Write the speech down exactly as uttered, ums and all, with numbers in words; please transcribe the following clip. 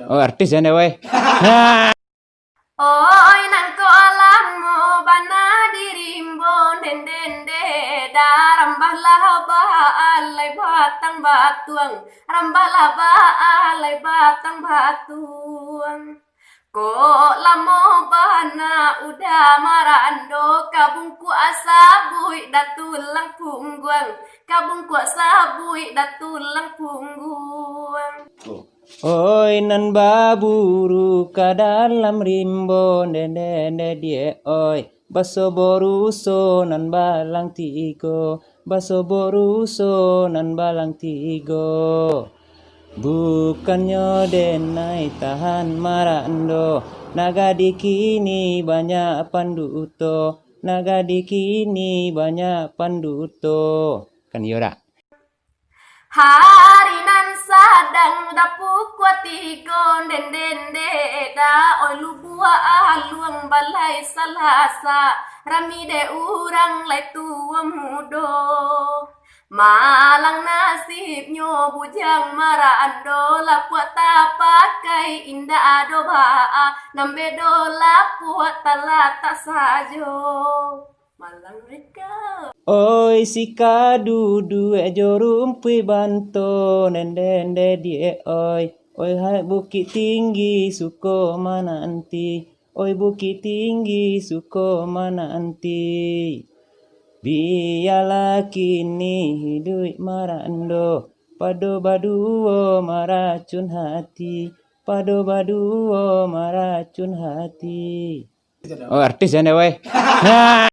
Oh, artis jan deh, weh. Oi, nangko lamo bana di rimbo, den, den, de, da rambah lah baalai batang batuang, rambah lah baalai batang batuang. Kok lamo bana uda marando, ka bungkuak sabuik da tulang pungguang, ka bungkuak sabuik da tulang pungguang. Oi, nan baburu ka dalam rimbo, den, den, de, diek, oi. Baso boruso nan balang tigo, baso boruso nan balang tigo. Bukannyo den ai tahan marando, nagari kini banyak panduto, nagari kini banyak panduto. Kan iyo dak? Hari nan sadang da pukua tigo, den, den, de, da, oi, Lubuak Aluang balai Salasa, rami dek urang lai tuo mudo. Malang nasibnyo bujang marando, lapuak tapakai indak ado baa, nan bedo lapuak talatak sajo. Malang mereka. Oi, sika duduak jo rumpuik banto, den, den, de, diek, oi. Oi, hai Bukik Tinggi suko mananti, oi, Bukik Tinggi suko mananti. Bialah kini hiduik marando, pado baduo maracun hati, pado baduo maracun hati. Oh, artis jan deh, weh.